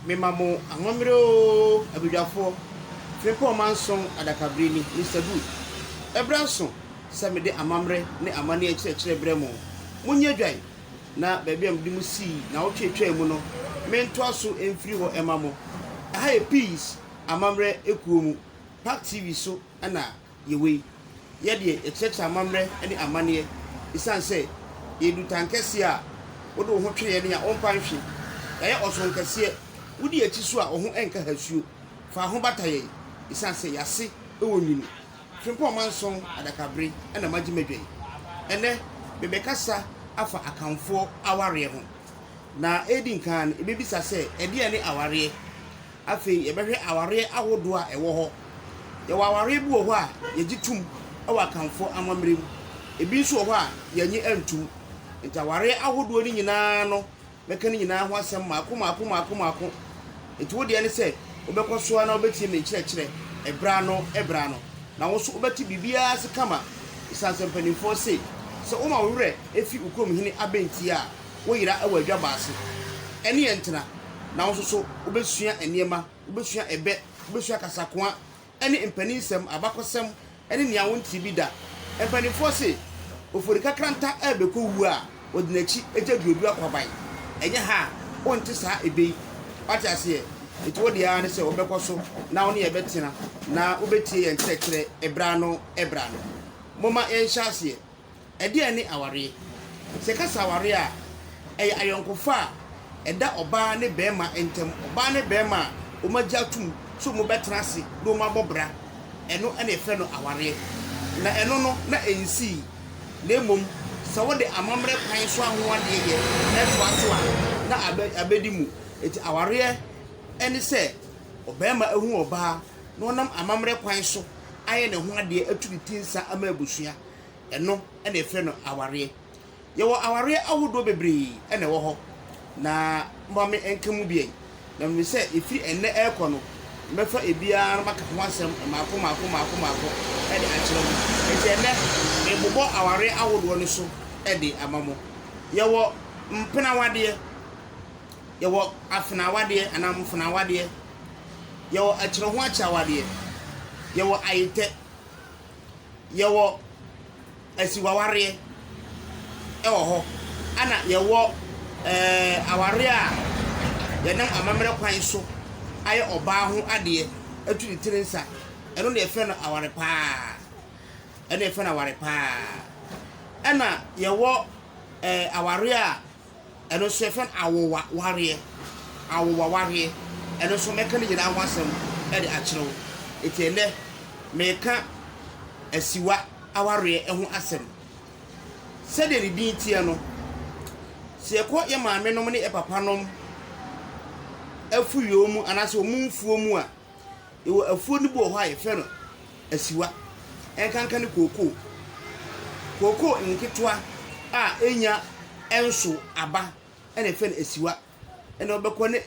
Mema mo amammerɛ oo abadwafoɔ, Frimpong Manson adakabere ni, Mister Good. Ɛberɛ aso sɛ mede amammerɛ ne amanneɛ nkyerɛkyerɛ brɛ mo. Monyɛ dwan na baabi a mede mo sii naawɔtwe a ɛtwaa mu no, mentoa so mfiri hɔ mma mo. Ɛha yɛ Peace Amammerɛ Kuo mu, Park TV so na yɛwɔ yi. Yɛ deɛ, yɛkyerɛkyerɛ amammerɛ ne amanneɛ. Esiane sɛ yɛyɛ dutan kɛseɛ a wode wo ho twere yɛn a wompa nhwe. Yɛayɛ ɔsɔn kɛseɛ, wodi yɛn akyi so a wo ho nka hasuo. Fa wo ho bata yɛn, esiane sɛ yɛn ase wɔ nwunu. Frimpong Manson adakabere na magye m'adwa yi. Ɛnnɛ, mebɛkasa afa Akanfoɔ awareɛ ho. Na edi nkan no, yɛbɛbisa sɛ, ɛdeɛn ne awareɛ? Afei yɛbɛhwɛ awareɛ ahodoɔ a ɛwɔ hɔ. Yɛwɔ awareɛ bi wɔ hɔ a yɛgye tom wɔ Akanfoɔ amammerɛ mu. Ebi nso wɔ hɔ a yɛnnye ntom. Nti awareɛ ahodoɔ no nyinaa no, mɛka ne nyinaa ho asɛm mmaako mmaako mmaako mmaako. Nti wo deɛ ne sɛ wobɛkɔ so ara na wobɛtie me nkyerɛkyerɛ ɛberɛ ano ɛberɛ ano. Na wo nso wobɛte biribiara ase kama. Ɛsiane sɛ mpanimfoɔ se, sɛ woma wo werɛ fi wo kurom hene abɛntia a, woyera wɔ adwabɔ ase. Ɛne yɛn ntena, na wo nso so wobɛsua nneɛma, wobɛsua ɛbɛ, wobɛsua kasakoa ne mpaninsɛm, abakɔsɛm ne nea wontee bi da. Mpanimfoɔ se, Ofori kakranta rebɛkɔ wuo a, ɔde n'akyi gya duoduo akwaban. Ɛnyɛ ha a, wonte saa ɛbɛ yi. Woate aseɛ? Enti wo deɛ ara ne sɛ wobɛkɔ so na wo ne yɛn bɛtena na wobɛtie yɛn nkyerɛkyerɛ ɛberɛ ano ɛberɛ ano. Momma yɛnhyɛ aseɛ. Ɛdeɛn ne awareɛ? Sɛ yɛka sɛ awareɛ a, ɛyɛ ayɔnkofa a ɛda ɔbaa ne barima ntam. Ɔbaa ne barima a wɔagye atom sɛ wɔbɛtena ase na wɔabɔ bra, ɛno na yɛfrɛ no awareɛ. Na ɛno no, na ɛnsii, na mmom sɛ wode amammerɛ kwan so ahoadeɛ yɛ toa so a, na abɛdi mu. Enti awareɛ ne sɛ ɔbarima ahu ɔbaa na ɔnam amammerɛ kwan so ayɛ ne ho adeɛ atu ne ti nsa ama abusua. Ɛno na yɛfrɛ no awareɛ. Yɛwɔ awareɛ ahodoɔ bebree na ɛwɔ hɔ, na momma me nka mu biɛ, na menim sɛ ɛfiri ɛnnɛ rekɔ no, mɛfa ebiara na maka ho asɛm mmaako mmaako mmaako mmaako de akyerɛ mo. Enti ɛnnɛ, merebobɔ awareɛ ahodoɔ no so de ama mo. Yɛwɔ mpenawadeɛ, yɛwɔ afenawadeɛ anaa mfenawadeɛ, yɛwɔ akyerɛhoakyeawadeɛ, yɛwɔ ayetɛ. Yɛwɔ asiwawareɛ wɔ hɔ, ɛna yɛwɔ ɛɛ awareɛ a yɛnam amammerɛ kwan so ayɛ ɔbaa ho adeɛ atu ne tiri nsa. Ɛno na yɛfrɛ no aware paa. Ɛno na yɛfrɛ no aware paa. Ɛna yɛwɔ ɛɛ awareɛ a Ɛno nso yɛfrɛ no awowawareɛ. Awowawareɛ. Ɛno nso mɛka ne nyinaa ho asɛm de akyerɛ wo. Enti ɛnnɛ, mereka asiwa awareɛ ho asɛm. Sɛdeɛ ne din teɛ no, sɛ yɛkɔ yɛn maamenom ne yɛn papanom afuyɔ mu anaasɛ wɔn mfuo mu a, Yɛwɔ afuo no bi wɔ hɔ a yɛfrɛ no asiwa, ɛnkanka ne kookoo. Kookoo nketewa a ɛnya nso aba na yɛfrɛ no asiwa. Ɛna wobɛkɔ ne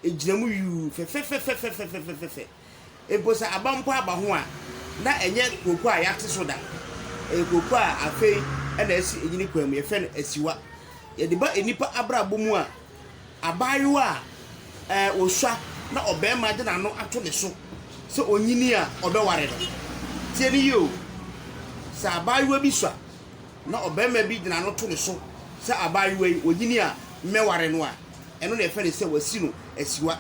ɛgyina mu yuu fɛfɛfɛfɛfɛfɛfɛ. Mpo sɛ aba mpo aba ho a, na ɛnyɛ kookoo a yɛate so da. Ɛyɛ kookoo a afei na asi ɛnyini kwan mu, yɛfrɛ no asiwa. Yɛde ba nnipa abrabɔ mu a, Abaayewa a ɛɛ osua na ɔbarima de n'ano ato ne so sɛ onyini a ɔbɛware no. Tie no yie o. Sɛ abaayewa bi sua na ɔbarima bi de n'ano to ne so sɛ abaayewa yi onyini a mɛware no a, ɛno na yɛfrɛ no sɛ wasi no asiwa.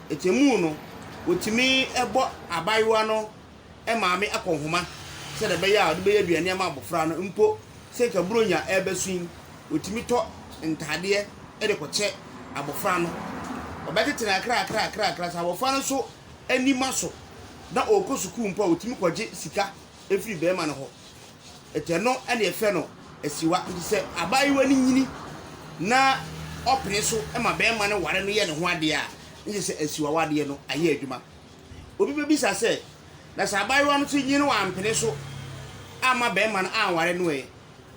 Enti emu no, wɔtumi bɔ abaayewa no maame akɔnhoma sɛdeɛ ɛbɛyɛ a ɔde bɛyɛ aduane ama abɔfra no mpo sɛ nka Buronya rebɛso yi, wɔtumi tɔ ntaadeɛ de kɔkyɛ abɔfra no. Wɔbɛtete no akrakrakrakra. Sɛ abɔfra no nso ani ma so na ɔrekɔ sukuu mpo a, wɔtumi kɔgye sika firi barima no hɔ. Nti ɛno na yɛfrɛ no asiwa. Nti sɛ abaayewa no nyini na ɔpene so ma barima no ware no yɛ ne ho adeɛ a, ne kyerɛ sɛ asiwawadeɛ no ayɛ adwuma. Obi bɛbisa sɛ, Na sɛ abaayewa no nso nyin na wampene so amma barima no anware no ɛ?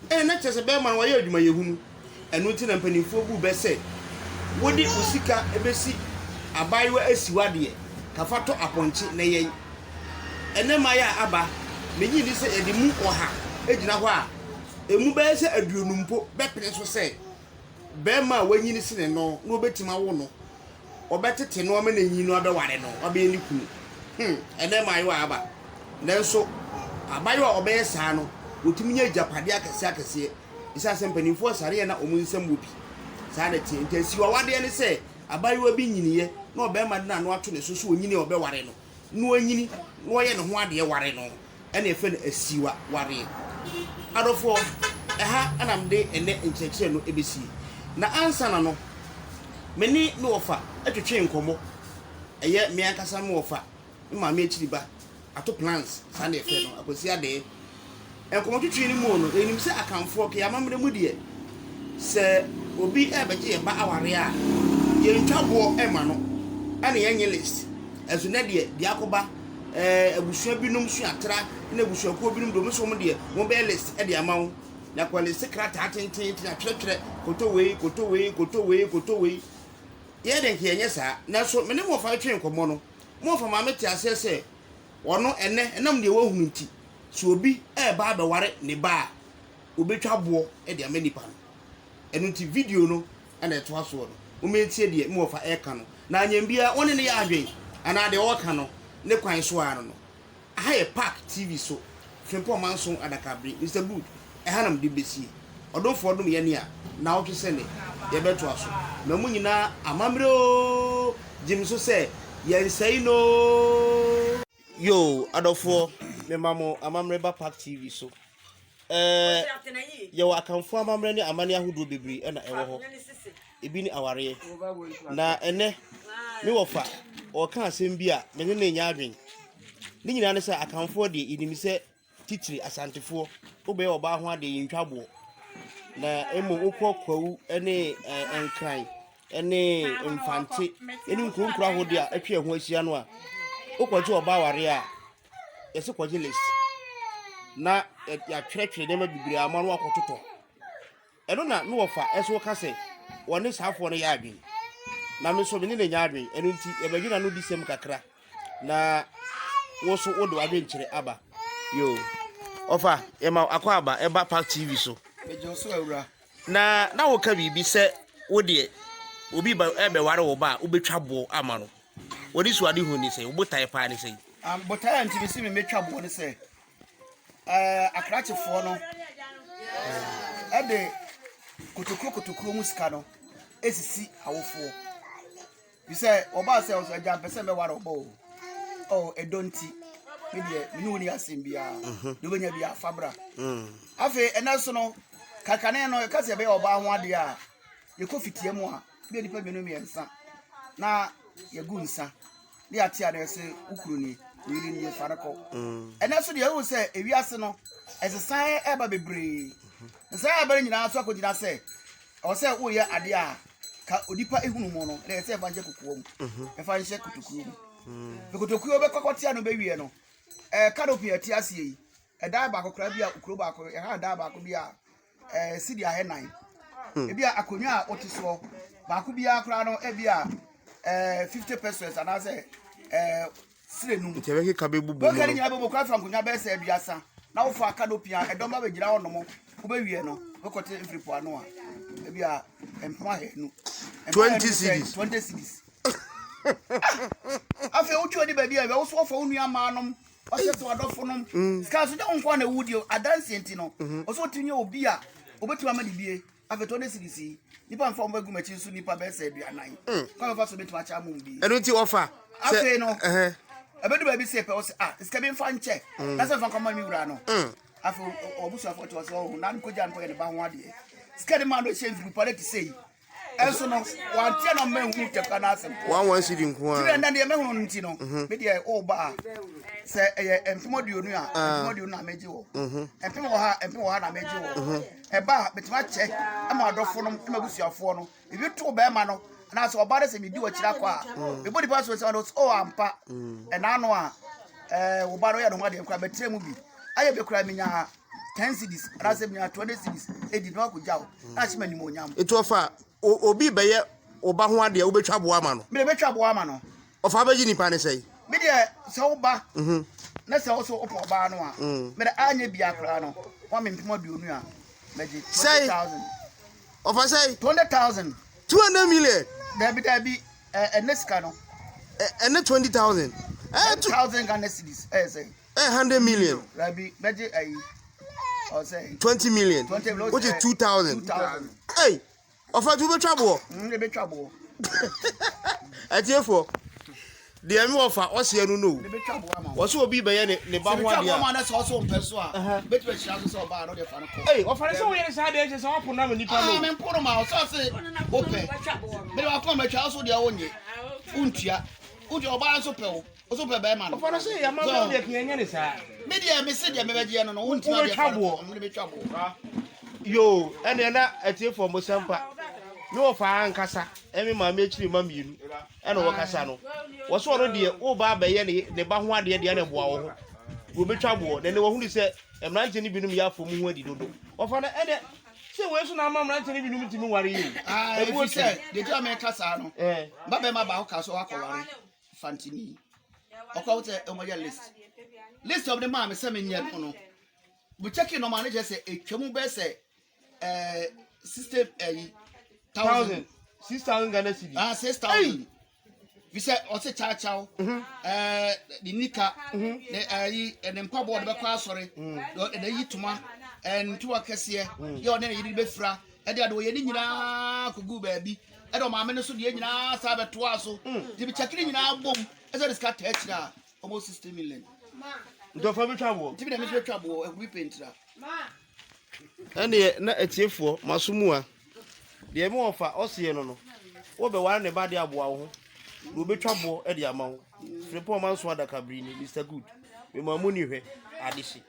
Ɛnna na kyerɛ sɛ barima no wayɛ adwumayɛhunu. Ɛno nti na mpanimfoɔ bu bɛ sɛ, Wode wo sika bɛsi abaayewa asiwa deɛ, ka fa tɔ apɔnkye na yɛn. Ɛnnɛ mmaeɛ a aba, mennye nni sɛ yɛde mu ɔha gyina hɔ a, emu bɛyɛ sɛ aduonum mpo bɛpene so sɛ barima a wanyini sene no na wɔbɛtumi awo no. ɔbɛtete no ama no anyin no abɛware no, wabɛyɛ ne kunu. Hmm, ɛnnɛ mmaayewa aba. Nanso, abaayewa a ɔbɛyɛ saa no, wɔtumi nya agyapadeɛ akɛseɛ akɛseɛ. Ɛsiane sɛ mpanimfoɔ sare yɛ na wɔn nsam wɔ bi. Saa na ɛteɛ. Nti asiwawadeɛ ne sɛ abaayewa bi nyiniiɛ na ɔbarima de n'ano ato ne so sɛ ɔnyini a ɔbɛware no, na wanyini na ɔyɛ ne ho adeɛ ware no. Ɛna yɛfrɛ no asiwa wareɛ. Adɔfoɔ, ɛha na mede ɛnnɛ nkyerɛkyerɛ no bɛsie. Na ansa na no, me ne me wɔfa twetwee nkɔmmɔ. Ɛyɛ me ankasa me wɔfa, me maame akyiri ba, Ato Plans, saa na yɛfrɛ no, Akwasi Adee. Nkɔmmɔtwetwe no mu no, yɛnim sɛ Akanfoɔ, kɛyɛ amammerɛ mu deɛ, sɛ obi rebɛgye yɛn ba awareɛ a, yɛntwa boɔ mma no, ɛna yɛnyɛ list. Ɛnso nnɛ deɛ, deɛ akɔba, ɛɛ abusua binom suatra ne abusuakuo binom deɛ wɔn nso wɔn deɛ wɔn bɛyɛ list de ama wo. Na kɔ list krataa tententen atwerɛtwerɛ koto wei, koto wei, koto wei, koto wei. Yɛ de nka yɛnyɛ saa. Nanso me ne mmɔfra twetwe nkɔmmɔ no, mmɔfra maa me te aseɛ sɛ ɔno ɛnɛ ɛnam deɛ wɔahunu nti, sɛ obi ɛreba abɛware ne ba a, wɔbɛtwa boɔ de ama nipa no. Ɛno nti video no na ɛtoa soɔ no, momma yɛntie deɛ me wɔfa ɛreka no. Na anyɛ biara wo ne no yɛ adwen anaa deɛ ɔreka no ne kwan so ara no no. Aha yɛ Park TV so, Frimpong Manson Adakabere, Mister Good, ɛha na mede bɛsie. Ɔdomfoɔ dom yɛn a, naawɔtwe sɛ nnɛ, yɛbɛtoa so. Ma mo nyinaa amammerɛ oo, gye me so sɛ yɛnsɛe no oo. Yoo adɔfoɔ mema mo amammerɛ ba Park TV so. Ɛɛ yɛwɔ Akanfoɔ amammerɛ ne amanneɛ ahodoɔ bebree na ɛwɔ hɔ. Ebi ne awareɛ. Na ɛnɛ me wɔfa ɔreka asɛm bi a me ne no nyɛ adwene. Ne nyinaa ne sɛ Akanfoɔ deɛ yɛnim sɛ titire Asantefoɔ wobɛyɛ ɔbaa ho adeɛ yɛntwa boɔ. Na mmom wokɔ Kwawu ne ɛɛ Nkran ne Mfante ne nkuro nkuro ahodoɔ a atwa ɛho ahyia no a wokɔgye ɔbaa awareɛ a yɛsɛ kɔgye list na yɛatwerɛtwerɛ nneɛma bebree ama no akɔtotɔ ɛno na me wɔfa ɛso ka sɛ wɔne saafoɔ no yɛ adwene na me nso me ne no nyɛ adwene ɛno nti yɛbɛdwena no di sɛm kakra na wo so wode w'adwenkyerɛ aba yo ɔfa yɛma akɔ aba ɛba park tv so Megye so awura. Na na woka biribi sɛ wo deɛ obi ba ɛbɛware wo ba a wobɛtwa boɔ ama no. W'ani so ade hu ne sɛn? Wo botaeɛ paa ne sɛn? Um, botaeɛ a nti mesi me mɛtwa boɔ ne sɛ eh, akrakyefoɔ no ɛde kotokuo kotokuo mu sika no esisi awofoɔ. Bi sɛ ɔbaa sɛ ɔsɛ agya mpɛ sɛ mɛware ɔbɔ o. Oh, ɛdɔ nti me deɛ me ne wo ni asɛm biara. Mhm. Deɛ wobɛnya biara fa bra. Mm. Afei ɛnɛ so no kakane no ɛka sɛ ɛbɛyɛ ɔbaa ho adeɛ a yɛkɔ fitia mu a bi nipa mmienu mmiɛnsa na yɛgu nsa ne yɛate a na yɛsɛ wo kunu nie wo yere nie fa no kɔ. Mm. Ɛnɛ so deɛ ɛhu sɛ ewiase no ɛsesan ɛba bebree. Nsa ɛba no nyinaa so akɔgyina sɛ Ɛwɔ sɛ woyɛ adeɛ a ka onipa ehunu mu no na ɛsɛ ɛfa nhyɛ kokoa mu mhm. ɛfa nhyɛ kotokuo mu mm. kotokuo bɛkɔ akɔtea no bɛwie no ɛɛ canopy ɛte aseɛ yi ɛdan baako koraa bi a kuro baako ɛha ɛdan baako bi a ɛɛ sidi ahɛ nan hmm. ebi a akonnwa a wote soɔ baako biara koraa no ebi a ɛɛ 50 pesos anaasɛ ɛɛ srɛ no mu. Nti ɛbɛkeka bɛbubu mu no. Bɛka ne nyinaa bɛbɔ kora fa nkonnwa bɛyɛ sɛ aduasa na wofa canopy a ɛdɔm ba bɛgyina hɔ nom wobɛwie no wobɛkɔte mfiri po ano a ebi a mpem ahanu. 20 cedis. 20 cedis. Afei wotwe w'ani baabi a wo so wɔfa wo nua maa nom ɔhyɛ sɛ wadɔfo nom mm. sika so nyɛ wo nko a na ɛwu deɛ adanseɛ nti no mm-hmm. ɔsɛ ɔtumi nyɛ obi a obɛtumi ama ne bie Afei 20 cedis yi, nipa nfa wɔn bɛgu m'akyi nso nipa bɛyɛ sɛ aduanan. Hmm. Kwan bɛfa so bɛtumi akyɛ ama wɔn bi. Ɛno nti ɔfa. Afei no, ɛbɛdu baabi sɛ pɛ ɔsɛ ah sika bi nfa nkyɛ. Hmm. Na sɛ nfa nkɔma mi wura no. Hmm. Afei ɔbusuafo te ɔsɛ ɔho na nkogya nkɔyɛ ne ba ho adeɛ. Sika de maa no ɛhyɛ mfiri pa ne te sɛ yi. Ɛnso no, wanteɛ na ɔmma ehunu tɛfka n'asɛm. One one cedi nko ara. Tiri ɛnna deɛ mɛhunu no nti no, mhm. me deɛ ɔba a sɛ ɛyɛ mpem aduonu a ah. mpem aduonu na mɛgye wɔ. Mhm. Mpem wɔ ha mpem wɔ ha na mɛgye wɔ. Mhm. Ɛba a, metumi akyɛ ama adɔfo nom ne m'abusuafoɔ no. Ebi to bɛrima no anaasɛ ɔbaa no sɛ medi w'akyiri akɔ a, mm. mebɔ nipa so sɛ ɔno o ampa mm. ɛna ano a ɛɛ wo ba no yɛ ne ho adeɛ koraa mɛtire mu bi ayɛ bi koraa menya 10 cedis anaasɛ menya 20 cedis edi na wakɔgya wo na ahyɛ m'anim onyam. Nti ɔfa obi bɛyɛ ɔba ho adeɛ wobɛtwa boa ama no. Mede bɛtwa boa ama no. Ɔfa bɛgye nipa ne sɛn? Me deɛ sɛ woba mhm. na sɛ wo so wopɛ ɔbaa no a mm. mede anyɛ bia koraa no wa me mpem aduonu a mɛgye 20000. Ɔfa sɛn? 200000. 200 million. Dabi dabi. Ɛnɛ sika no. Ɛnɛ 20,000. 10,000 Ghana cedis ɛyɛ sɛ. Ɛyɛ 100 million. Rabi bɛgye ayi. Ɔsɛ. 20 million. 20 million. Which is 2,000. 2,000. Hey, ɔfa tu bɛtwa boɔ. Ɛbɛtwa boɔ. Atiefoɔ, deɛ me wɔfa ɔseɛ no no. Ɛbɛtwa boɔ ama. Wɔsɛ obi bɛyɛ ne ne ba ho Sɛ adeɛ bɛtwa boɔ a. ma no sɛ ɔsɛ ɔmpɛ so a, bɛtumi ahyira so sɛ ɔbaa no deɛ fa no kɔ. Hey, ɔfa ne sɛ woyɛ ne saa deɛ kyɛ sɛ woapo no ama nipa Ah, no. me mpo no ma ɔsɛ ɔse wopɛ. Mede wakoma matwa wo so deɛ wonye. Wontua. Wontua ɔbaa nso pɛ wo. Wo so pɛ bɛrima no. Ɔfa no sɛ yɛama So, no deɛ kenya nyɛ ne saa. Me deɛ me se deɛ mebɛgyeɛ no no wontumi adeɛ fa no Wobɛtwa kɔ. Mede bɛtwa boɔ. Yo, ɛnna na atiefoɔ mo sɛmpa. Me wɔfa ankasa ɛme maame akyiri ma mmienu ɛna wɔkasa no. Wɔsɛ ɔno deɛ woba abɛyɛ ne ne ba ho adeɛ deɛ na ɛboa wo ho. Wɔbɛtwa boɔ na ne wɔhunu sɛ mmeranteɛ no binom yɛ afɔ mu ho adi dodo. Wɔfa no ɛnɛ sɛ wei so na ama mmeranteɛ no binom ntumi nware yi o. Ah, Ɛbu ɛfiri atu. sɛ deɛ nti a meka saa no Ɛɛ. ba bɛrima baako ka so wakɔware fantini ɔkɔ wo sɛ ɔmɔyɛ list list ɔmde maa me sɛ menyɛ no no mekyɛke nɔma no kyerɛ sɛ ɛtwa mu bɛɛ sɛ ɛɛ 60 ɛyi 1,000 6,000 Ghana cedis. Ah, 6,000 fi sɛ ɔse kyawkyaw ɛɛ ne nika ne ɛyi ne mpaboa ɔde bɛkɔ asɔre ne yi toma ɛɛ ne ntoma kɛseɛ yɛ ɔne ne yere bɛfira ɛde ade ɔyɛ ne nyinaa kogu baabi ɛde ɔmaame no so deɛ nyinaa saa bɛtoa so nti mekyɛke ne nyinaa bom ɛsɛ de sika taa akyire a almost 60 million. Nti ɔfa bɛtwa boɔ. Nti bi na me nso bɛtwa boɔ ɛho bi pɛntira. Ɛneɛ na atiefoɔ maso mu a deɛ me wɔfa ɔseɛ no no wobɛware ne ba de aboa wo ho na wɔbɛtwa boɔ de ama wo. Frimpong Manso Adakabiri ni Mr Good mema mu ni hwɛ adehye.